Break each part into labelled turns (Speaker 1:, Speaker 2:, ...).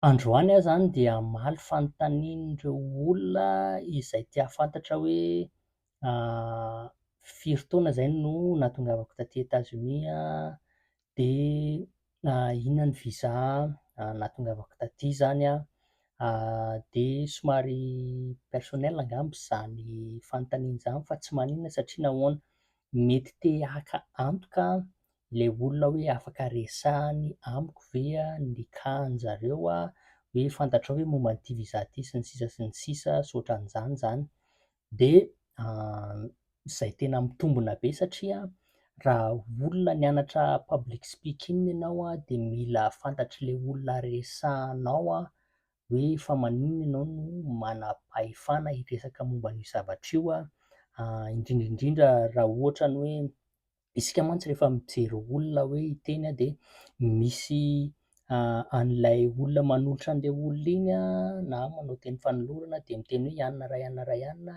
Speaker 1: Androany aho izany dia hamaly fanontanian'ireo olona izay te hahafantatra hoe firy taona izay no nahatongavako taty Etazonia, dia inona ny visa nahatongavako taty izany an, dia somary personnel angamba izany fanontaniana izany fa tsy maninona satria nahoana? Mety te haka antoka ilay olona hoe afaka resahany amiko ve ny cas-njareo hoe fantatrao ve momba an'ity visa ity sy ny sisa sy ny sisa sy ohatran'izany izany. Dia izay tena mitombina be satria raha olona nianatra public speaking ianao dia mila fantatr'ilay olona resahanao hoe fa maninona ianao no manam-pahefana hiresaka momba an'io zavatra io, indrindra indrindra raha ohatra ny hoe isika mantsy rehefa mijery olona hoe hiteny dia misy an'ilay olona manolotra an'ilay olona iny na manao teny fanolorana dia miteny hoe i anona ray anona ray anona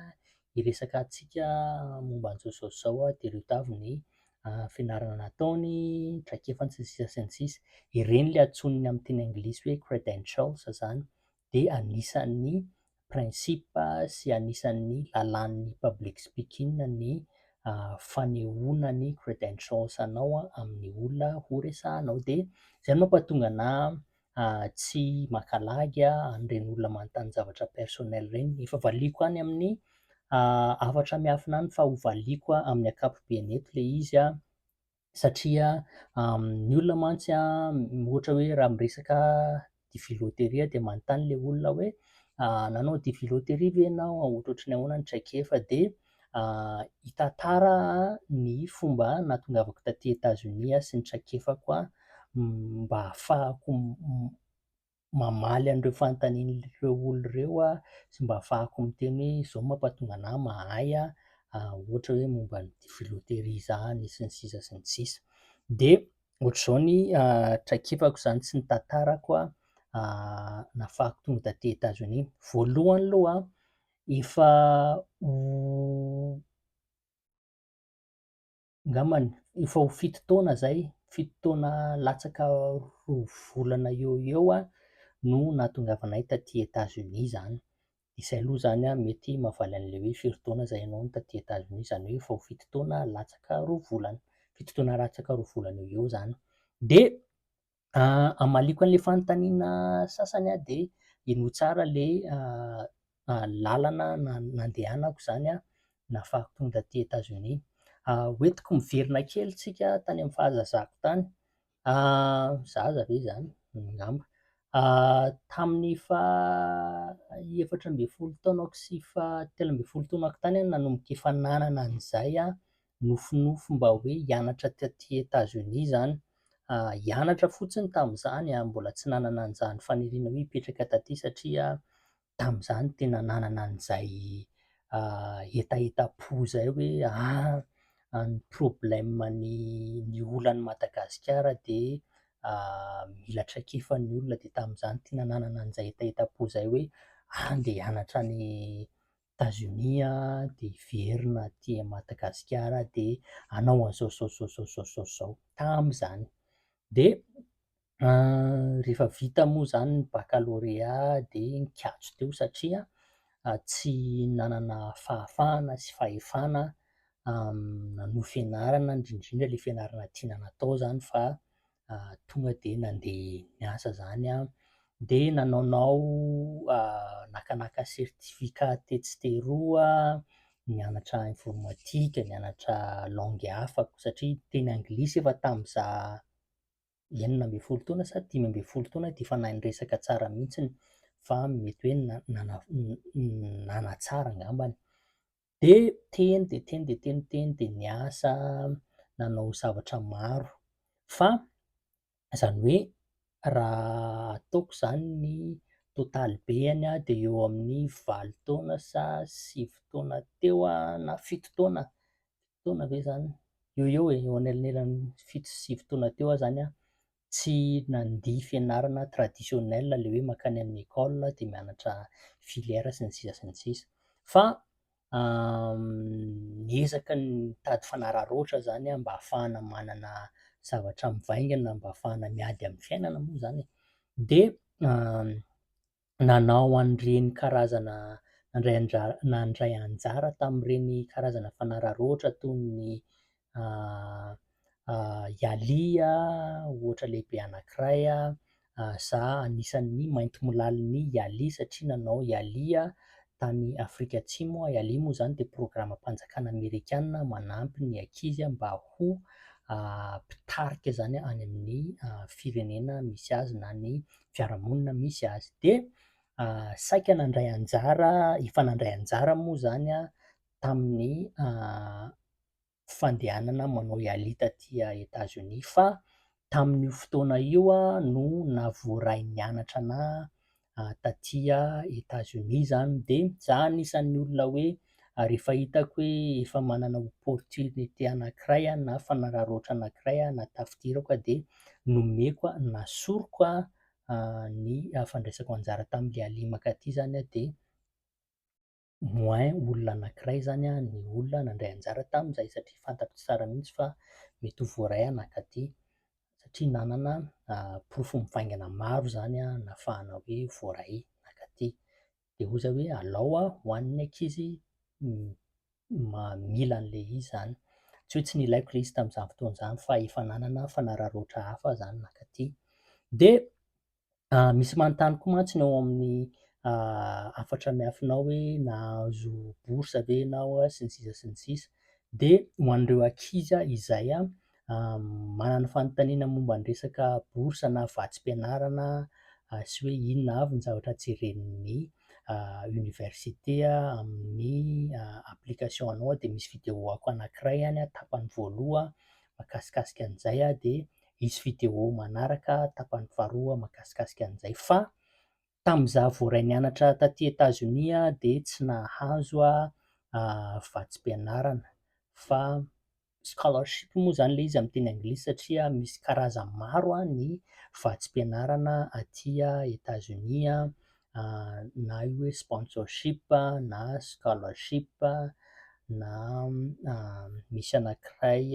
Speaker 1: hiresaka antsika momba an'izao sy izao izao dia ireto avy ny fianarana nataony, traikefany sy ny sisa sy ny sisa. Ireny ilay antsoin'ny amin'ny teny anglisy hoe credentials izany dia anisan'ny principe sy anisan'ny lalàn'ny public speaking ny fanehoana ny credentials anao amin'ny olona ho resahanao. Dia izay no mampahatonga anà tsy maka lagy an'ireny olona manontany zavatra personnel ireny. Efa valiako any amin'ny hafatra miafina any fa ho valiako amin'ny ankapobeny eto ilay izy satria ny olona mantsy ohatra hoe raha miresaka DV loterie dia manontany ilay olona hoe nanao DV loterie ve ianao, ohatrohatry ny ahoana ny traikefa, dia hitantara ny fomba nahatongavako taty Etazonia sy ny traikefako mba hahafahako mamaly an'ireo fanontanian'ireo olona ireo aho sy mba hahafahako miteny hoe izao no mampahatonga anà mahay ohatra hoe momba ny DV loterie izany sy ny sisa sy ny sisa. Dia ohatr'izao ny traikefako izany sy ny tantarako nahafahako tonga taty Etazonia. Voalohany aloha efa ho angambany efa ho 7 taona izay, 7 taona latsaka 2 volana eo ho eo no nahatongavanay taty Etazonia izany. Izay aloha izany mety mahavaly an'ilay hoe firy taona izay ianao no taty Etazonia, izany hoe efa ho 7 taona latsaka 2 volana, 7 taona latsaka 2 volana eo ho eo izany. Dia hamaliako an'ilay fanontaniana sasany aho dia henoy tsara ilay lalana nandehanako izany nahafahako tonga taty Etazonia. Hoentiko miverina kely tsika tany amin'ny fahazazako tany, zaza ve izany? Angamba. Tamin'ny faha 14 taonako sy faha 13 taonako tany aho nanomboka efa nanana an'izay nofinofy mba hoe hianatra taty Etazonia izany. Hianatra fotsiny tamin'izany aho, mbola tsy nanana an'izany faniriana hoe hipetraka taty satria tamin'izany tena nanana an'izay hetahetam-po izay hoe ny problème-n'ny ny olan'i Madagasikara dia mila traikefa ny olona, dia tamin'izany tena nanana an'izay hetahetam-po izay hoe andeha hianatra any Etazonia aho, dia hiverina aty Madagasikara dia hanao an'izao izao izao izao izao izao izao, tamin'izany. Dia rehefa vita moa izany ny bakalorea dia nikatso teo satria tsy nanana fahafahana sy fahefana nanohy fianarana, indrindra indrindra ilay fianarana tiana natao izany fa tonga dia nandeha niasa izany aho. Dia nanaonao nakanaka certificat tetsy teroa, nianatra informatique, nianatra langue hafa satria teny anglisy efa tamin'izaho 16 taona sa 15 taona dia efa nahay niresaka tsara mihitsiny fa mety hoe nanatsara angambany. Dia teny dia teny dia teny teny dia niasa, nanao zavatra maro fa izany hoe raha ataoko izany ny totaly beany dia eo amin'ny 8 taona sa 9 taona teo na 7 taona, 7 taona ve izany? Eo ho eo e, eo anelanelan'ny 7 sy 9 taona teo aho izany an, tsy nandia fianarana traditionnel ilay hoe mankany amin'ny école dia mianatra filière sy ny sisa sy ny sisa fa niezaka nitady fanararaotra izany aho mba hahafahana manana zavatra mivaingana, mba hahafahana miady amin'ny fiainana moa izany e. Dia nanao an'ireny karazana nandray anjara nandray anjara tamin'ireny karazana fanararaotra toy ny YALI ohatra lehibe anankiray, za anisan'ny maintimolalin'ny YALI satria nanao YALI tany Afrika Atsimo. YALI moa izany dia programam-panjakana amerikana manampy ny ankizy mba ho mpitarika izany any amin'ny firenena misy azy na ny fiarahamonina misy azy. Dia saika nandray anjara, efa nandray anjara moa izany aho tamin'ny fandehanana manao YALI taty Etazonia fa tamin'io fotoana io no nahavoaray nianatra anà taty Etazonia izany. Dia za anisan'ny olona hoe rehefa hitako hoe efa manana opportunité anankiray aho na fanararaotra anankiray aho na tafidirako aho dia nomeko, nasoriko ny fandraisako anjara tamin'ilay YALI mankaty izany aho dia moins olona anankiray izany ny olona nandray anjara tamin'izay satria fantatro tsara mihitsy fa mety ho voaray aho nankaty satria nanana porofo mivaingana maro izany aho nahafahana hoe voaray nankaty. Dia hoy izaho hoe alao ho an'ny ankizy mila an'ilay izy izany. Tsy hoe tsy nilaiko ilay izy tamin'izany fotoana izany fa efa nanana fanararaotra hafa aho izany nankaty. Dia Misy manontany koa mantsy ny ao amin'ny hafatra miafina ao hoe nahazo bourse ve ianao sy ny sisa sy ny sisa. Dia ho an'ireo ankizy izay manana fanontaniana momba ny resaka bourse na vatsim-pianarana sy hoe inona avy ny zavatra jeren'ny université amin'ny application anao dia misy vidéo ako anankiray any tapany voalohany mahakasikasika an'izay dia hisy vidéo manaraka tapany faharoa mahakasikasika an'izay fa tamin'izaho voaray nianatra taty Etazonia dia tsy nahazo vatsim-pianarana fa scholarship moa izany ilay izy amin'ny teny anglisy satria misy karazany maro ny vatsim-pianarana aty Etazonia na io hoe sponsorship na scholarship na misy anankiray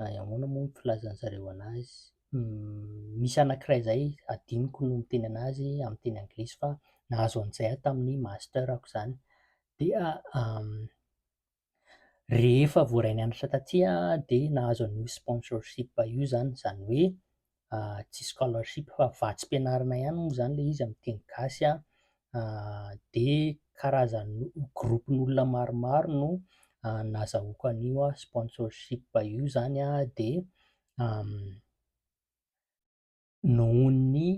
Speaker 1: Ahoana moa ny filazan'ny zareo an'azy? Misy anankiray izay adinoko no miteny an'azy amin'ny teny anglisy fa nahazo an'izay aho tamin'ny master-ko izany. Dia rehefa voaray nianatra taty aho dia nahazo an'io sponsorship io izany, izany hoe tsy scholarship fa vatsim-pianarana ihany moa izany ilay izy amin'ny teny gasy an, dia karazana groupe-n'olona maromaro no nazahoako an'io sponsorship io izany an, dia nohon'ny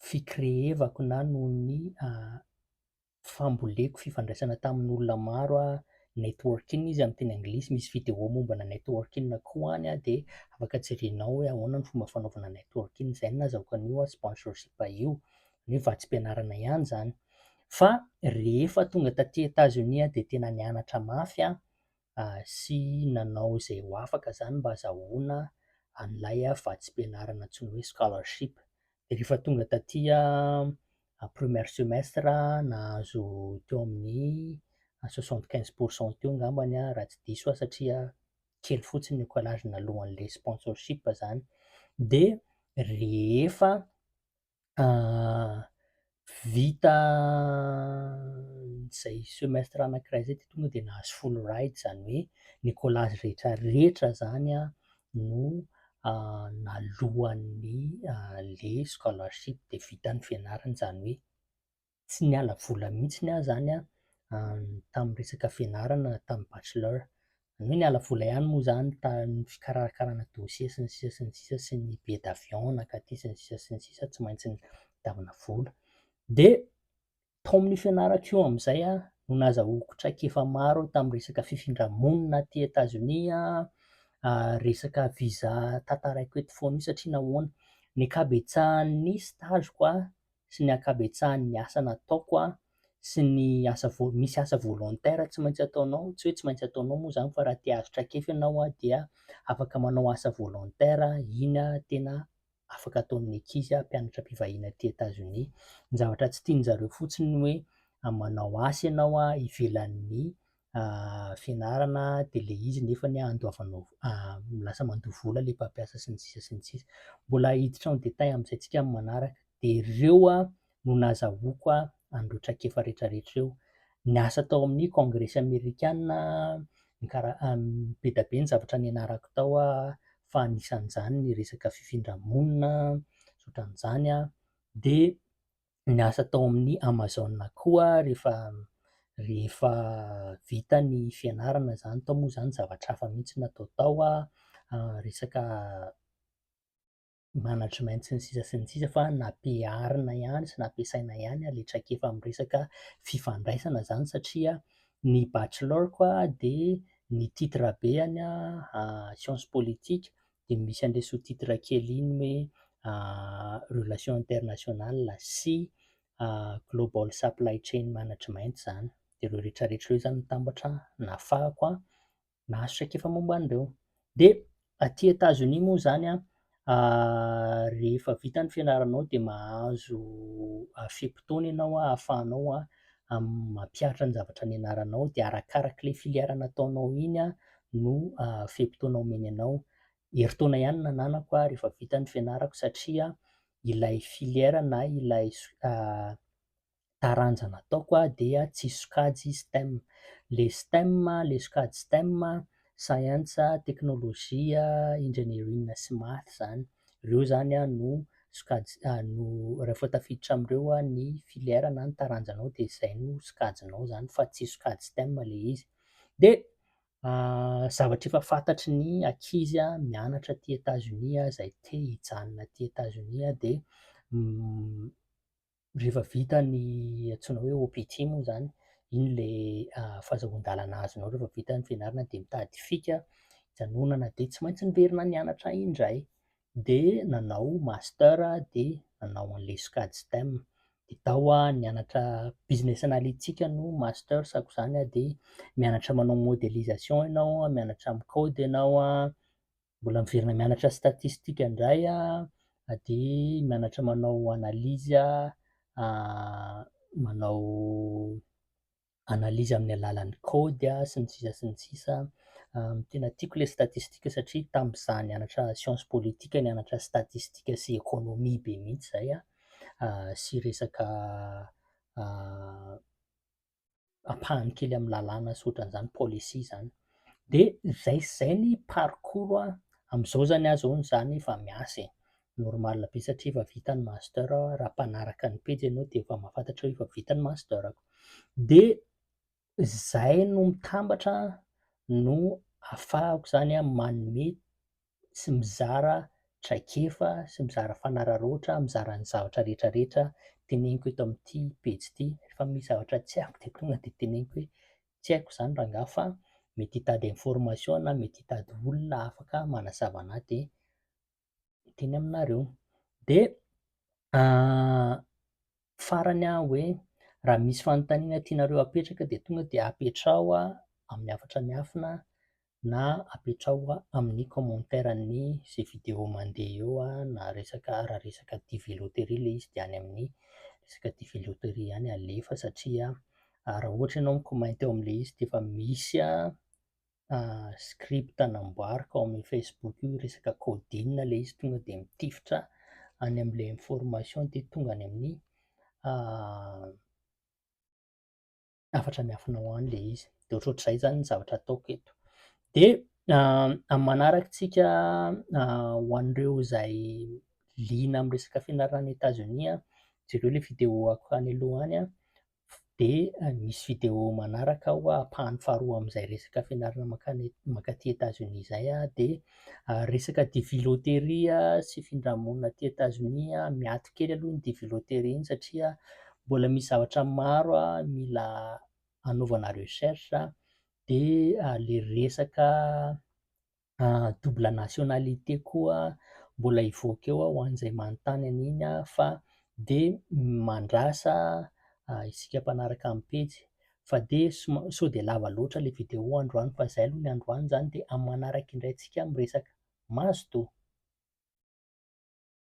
Speaker 1: fi-créer-vako na noho ny famboleko fifandraisana tamin'olona maro aho, networking izy amin'ny teny anglisy, misy vidéo mombana networking koa any dia afaka jerenao hoe ahoana ny fomba fanaovana networking, izay no nahazahoako an'io sponsorship io, ny hoe vatsim-pianarana ihany izany. Fa rehefa tonga taty Etazonia aho dia tena nianatra mafy aho sy nanao izay ho afaka izany mba hazahoana an'ilay vatsim-pianarana antsoina hoe scholarship. Dia rehefa tonga taty aho première semestre nahazo teo amin'ny 75 pour cent teo angambany aho raha tsy diso aho satria kely fotsiny ny écolage naloan'ilay sponsorship izany. Dia rehefa vita izay semestre anankiray izay dia tonga dia nahazo full ride, izany hoe ny écolage rehetra rehetra izany no naloan'ny le scholarship dia vita ny fianarana, izany hoe tsy niala vola mihitsy aho izany an tamin'ny resaka fianarana tamin'ny bachelor. Izany hoe niala vola ihany moa izany tamin'ny fikarakarana dossier sy ny sisa sy ny sisa sy ny billet d'avion nankaty sy ny sisa sy ny sisa tsy maintsy nitadiavana vola. Dia tao amin'io fianarako io amin'izay aho no nahazahoako traikefa maro tamin'ny resaka fifindra-monina aty Etazonia, resaka visa tantaraiko eto foana io satria nahoana? Ny ankabetsahan'ny stage-ko sy ny ankabetsahan'ny asa nataoko sy ny asa vo- misy asa volontaire tsy maintsy ataonao, tsy hoe tsy maintsy ataonao moa izany fa raha te hahazo traikefa ianao dia afaka manao asa volontaire, iny tena afaka ataon'ny ankizy mpianatra mpivahiny aty Etazonia. Ny zavatra tsy tian-jareo fotsiny ny hoe manao asa ianao ivelan'ny. fianarana dia ilay izy nefany andoavanao, lasa mandoa vola ilay mpampiasa sy ny sisa sy ny sisa. Mbola hiditra en détail amin'izay tsika amin'ny manaraka. Dia ireo no nazahoako an'ireo traikefa rehetrarehetra ireo. Niasa tao amin'ny kongresy amerikana, ny kara- be dia be ny zavatra nianarako tao fa anisan'izany ny resaka fifindra-monina sy ohatran'izany. Dia niasa tao amin'ny Amazon koa rehefa rehefa vita ny fianarana izany, tao moa izany zavatra hafa mihitsy no natao tao, resaka management sy ny sisa sy ny sisa fa nampiharina ihany sy nampiasaina ihany ilay traikefa amin'ny resaka fifandraisana izany satria ny bachelor-ko dia ny titre be-any science politique dia misy an'ilay sous titre kely iny hoe relation internationale sy global supply chain management izany. Dia ireo rehetrarehetra ireo izany mitambatra nahafahako nahazo traikefa momba an'ireo. Dia aty Etazonia moa izany an, rehefa vita ny fianaranao dia mahazo fe-potoana ianao ahafahanao mampihatra ny zavatra nianaranao, dia arakarak'ilay filière nataonao iny no fe-potoana omeny anao. Herintaona ihany no nananako rehefa vita ny fianarako satria ilay filière na ilay taranja nataoko dia tsy sokajy STEM. Le STEM, le sokajy STEM, science, teknolojia, engineering sy math zany. Ireo zany no sokajy no rehefa tafiditra amin'ireo ny filière na ny taranjanao dia izay no sokajinao zany fa tsy sokajy STEM le izy. Dia zavatra efa fantatry ny ankizy mianatra aty Etazonia izay te hijanona aty Etazonia dia rehefa vita ny antsoina hoe OPT moa izany, iny ilay fahazahoan-dalana azonao rehefa vita ny fianarana dia mitady fika hijanonana dia tsy maintsy miverina nianatra indray. Dia nanao master dia nanao an'ilay sokajy STEM. Dia tao aho nianatra business analytique no master sako izany aho dia mianatra manao modélisation ianao, mianatra mi-code ianao, mbola miverina mianatra statistique indray aho, dia mianatra manao analyse, manao analyse amin'ny alalan'ny code sy ny sisa sy ny sisa. Tena tiako ilay statistique satria tamin'izaho nianatra science politique nianatra statistique sy économie be mihitsy izahay sy resaka ampahany kely amin'ny lalàna sy ohatran'izany, policy izany. Dia izay sy izay ny parcours amin'izao izany aho izao izany efa miasa e, normal be satria efa vita ny master, raha mpanaraka ny pejy ianao dia efa mahafantatra hoe efa vita ny master-ko. Dia izay no mitambatra no ahafahako izany manome sy mizara traikefa sy mizara fanararaotra, mizara ny zavatra rehetrarehetra teneniko eto amin'ity pejy ity. Rehefa misy zavatra tsy haiko dia tonga dia teneniko hoe tsy haiko izany rangahy fa mety hitady information na mety hitady olona afaka manazava an'ahy dia miteny aminareo. Dia farany aho hoe raha misy fanontaniana tianareo apetraka dia tonga dia apetraho amin'ny hafatra miafina na apetraho amin'ny commentaire ny izay vidéo mandeha eo na resaka raha resaka DV loterie ilay izy dia any amin'ny resaka DV loterie ihany alefa satria raha ohatra ianao mi-commenter eo amin'ilay izy dia efa misy script namboariko ao amin'ny Facebook io resaka coding ilay izy tonga dia mitifitra any amin'ilay information dia tonga any amin'ny hafatra miafina ao any ilay izy. Dia ohatrohatr'izay izany ny zavatra ataoko eto. Dia amin'ny manaraka isika ho an'ireo izay liana amin'ny resaka fianarana any Etazonia, jereo ilay vidéo ako any aloha any dia misy vidéo manaraka ao ampahany faharoa amin'izay resaka fianarana mankany mankaty Etazonia izay dia resaka DV loterie sy fifindramonina aty Etazonia. Miato kely aloha iny DV loterie iny satria mbola misy zavatra maro mila anaovana recherche dia ilay resaka double nationalité koa mbola hivoaka eo ho an'izay manontany an'iny fa dia mandrasa isika mpanaraka amin'ny pejy fa dia sao dia lava loatra ilay vidéo androany fa izay aloha ny androany izany dia amin'ny manaraka indray tsika miresaka. Mazotoa!